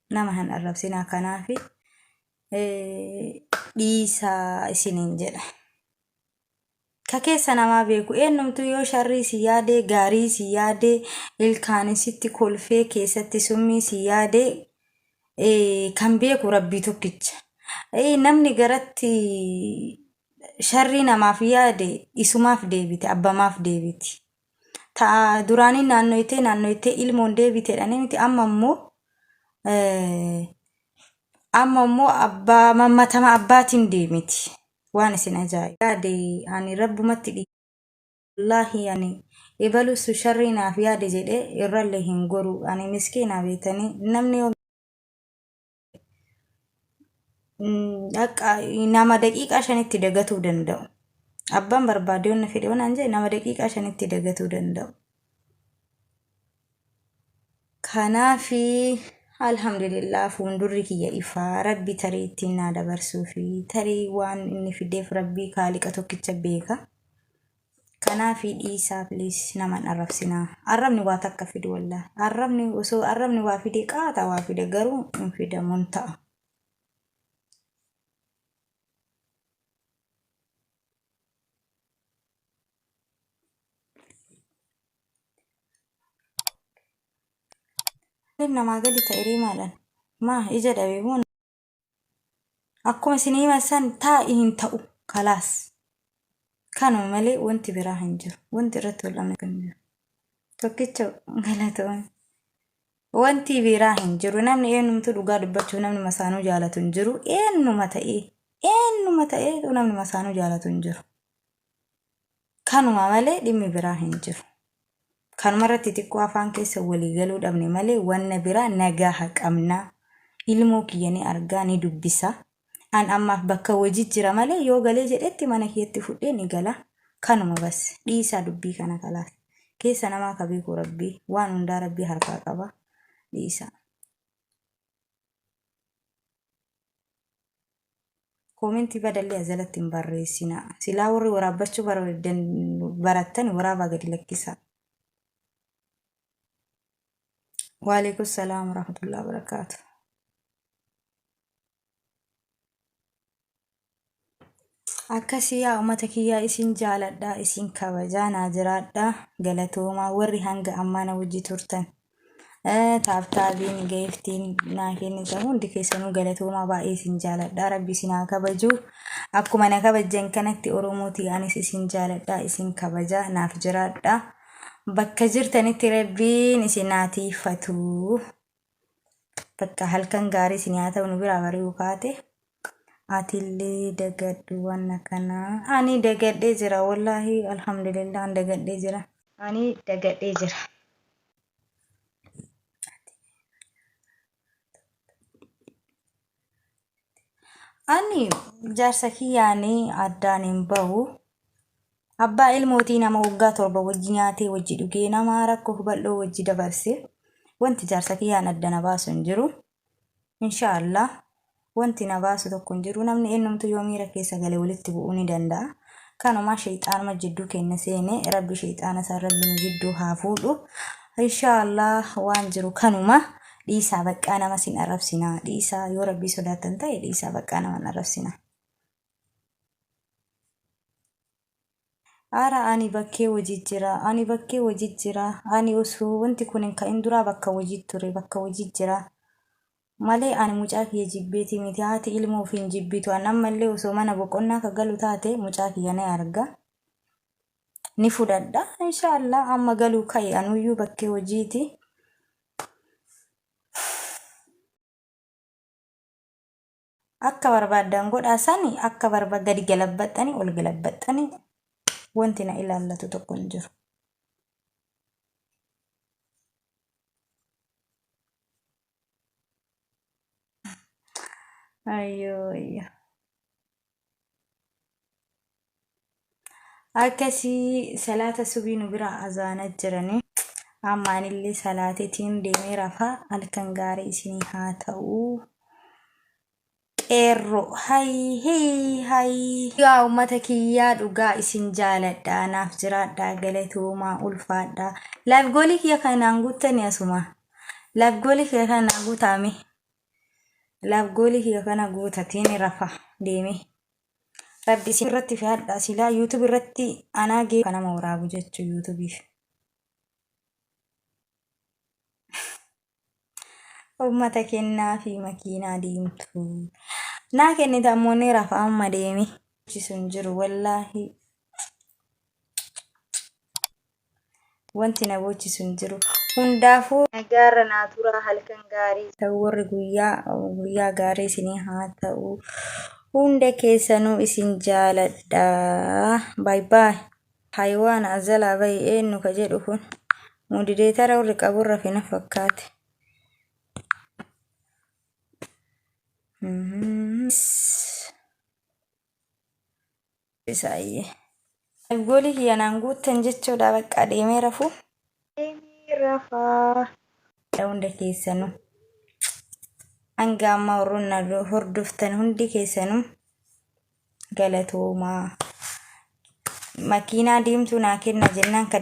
Nama hin arrabsinaa kanaafi dhiisaa isiniin jedha. Ka keessa namaa beeku eenyumtuu yoo sharrii si yaadee gaarii si yaadee ilkaanii sitti kolfee keessatti summii si yaadee kan beeku rabbii tokkicha. Namni garatti sharrii namaaf yaade isumaaf deebite abbamaaf deebiti. Ta'a duraanii naannoytee naannoytee ilmoon deebite jedhanii miti amma immoo amma immoo abbaa mammatama abbaatiin deemiti. Waan isin ajaa'ibu. Yaade ani rabbumatti dhi wallaahi ani ebalusu sharrii naaf yaade jedhee irrallee hin goru ani miskiina beetanii namni yoo Dhaqa nama daqiiqaa shanitti dagatuu danda'u. Abbaan barbaade wanna fedhe waan jedhe nama daqiiqaa shanitti dagatuu danda'u. Kanaafi alhamdulillah fuuldurri kiyya ifaa rabbi tarii ittiin naa dabarsuu fi tarii waan inni fideef rabbii kaaliqa tokkicha beeka. Kanaafi dhiisaa please nama hin arrabsinaa. Arrabni waa takka fidu wallah. Arrabni osoo arrabni waa fide qaata waa fide garuu hin fidamu hin ta'a. Maaliif namaa gadi ta'e ree maalan? Maa ija dhabe moo Akkuma isin himan san taa'i hin ta'u kalaas. Kanuma malee wanti biraa hin jiru. Wanti irratti wal dhabne hin jiru. Tokkicha galatoon. Wanti biraa hin jiru. Namni eenyumtuu dhugaa dubbachuuf namni masaanuu jaalatu hin jiru. Eenyuma ta'ee eenyuma ta'ee namni masaanuu jaalatu hin jiru. Kanuma malee dhimmi biraa hin jiru. Kanuma irratti xiqqoo afaan keessa walii galuu dhabne malee wanna biraa nagaha qabna. Ilmoo kiyya ni argaa ni dubbisa. An ammaaf bakka hojii jira malee yoo galee jedhetti mana kiyyatti fudhee ni gala. Kanuma bas dhiisaa dubbii kana kalaas. Keessa namaa ka beeku rabbii waan hundaa rabbii harkaa qaba. Dhiisaa. Koomentii badallee as jalatti hin barreessinaa. Silaa warri waraabbachuu barbaaddan barattan waraabaa gadi lakkisaa. Waalaikum salaam warahmatullahi wabarakaatu. Akkasii yaa uummata kiyyaa isin jaaladha isin kabajaa naa jiraadha galatoomaa warri hanga ammaa na wajji turtan taaptaabiin geeftiin naa kennitan hundi keessanuu galatoomaa baay'ee isin jaaladha rabbi isin haa kabaju akkuma na kabajjan kanatti oromootii anis isin jaaladha isin kabajaa naaf jiraadha bakka jirtanitti rabbiin isin haa tiiffatu bakka halkan gaarii isin haa ta'u nu biraa bari'uu kaate. Atillee dagadhu wanna kana. Ani dagadhee jira wallaahi alhamdulillah an dagadhee jira. Ani dagadhee jira. Ani jaarsa kiyyaani addaan hin bahu. Abbaa ilmootii nama waggaa 7 wajji nyaatee wajji dhugee nama rakkoo bal'oo wajji dabarse. Wanti jaarsa kiyyaan adda na baasu hin jiru. Inshaa Allah wanti na baasu tokko hin jiru. Namni eenyumtu yoo miira keessa gale walitti bu'uu ni danda'a. Kanumaa sheyxaanuma jidduu keenya seene rabbi sheyxaana san rabbi nu jidduu haa fuudhu. Inshaa Allah waan jiru kanuma dhiisaa baqqaa nama sin arrabsinaa dhiisaa yoo rabbii sodaattan ta'e dhiisaa baqqaa nama hin arrabsinaa. Ara ani bakkee hojii jira ani bakkee hojii jira ani osoo wanti kun hin ka'in duraa bakka hojii ture bakka hojii jira malee ani mucaa kiyya jibbeetii miti haati ilmoo ofii hin jibbitu an ammallee osoo mana boqonnaa ka galu taate mucaa kiyya ni arga ni fudhadha inshaallah amma galuu ka'e anuyyuu bakkee hojiiti. Akka barbaaddan godhaa sani akka barba gadi galabbaxxanii ol galabbaxxanii wanti na ilaallatu tokko hin jiru. Ayyoo ayyoo. Akkasii salaata subii nu bira azaana jirani. Amma anillee salaateetiin deemee rafa. Halkan gaarii isinii haa ta'u. Qeerroo hay hii hay. Yaa uummata kiyyaa dhugaa isin jaaladha. Naaf jiraadha galatoomaa ulfaadha. Live goolii kiyya kanaan guuttani asuma. Live goolii kiyya kanaan guutaame. Laaf goolii kiyya kana guutatiin rafa deemee. Rabbi isin irratti fe'adha silaa YouTube irratti anaa gee kanama waraabu jechuu YouTubeif. Uummata kennaa fi makiinaa diimtuu. Naa kennita ammoo ni rafa amma deeme. Sun jiru wallaahi. Wanti na boochisu hin jiru. Hundaafuu nagaarra naa turaa halkan gaarii ta'u warri guyyaa guyyaa gaarii isinii haa ta'u. Hunda keessanuu isin jaaladha. Baay baay. Hayiwaana azalaa bahi eenyu ka jedhu kun mudideetara warri qaburra fina fakkaate. Isaayyee. Goolii kiyya naan guuttan jechuudha bakka deemee rafu. Deemee rafaa. Hunda keessanuu. Hanga ammaa warroonni na hordoftan hundi keessanuu galatoomaa. Makiinaa diimtuu naa kenna jennaan ka.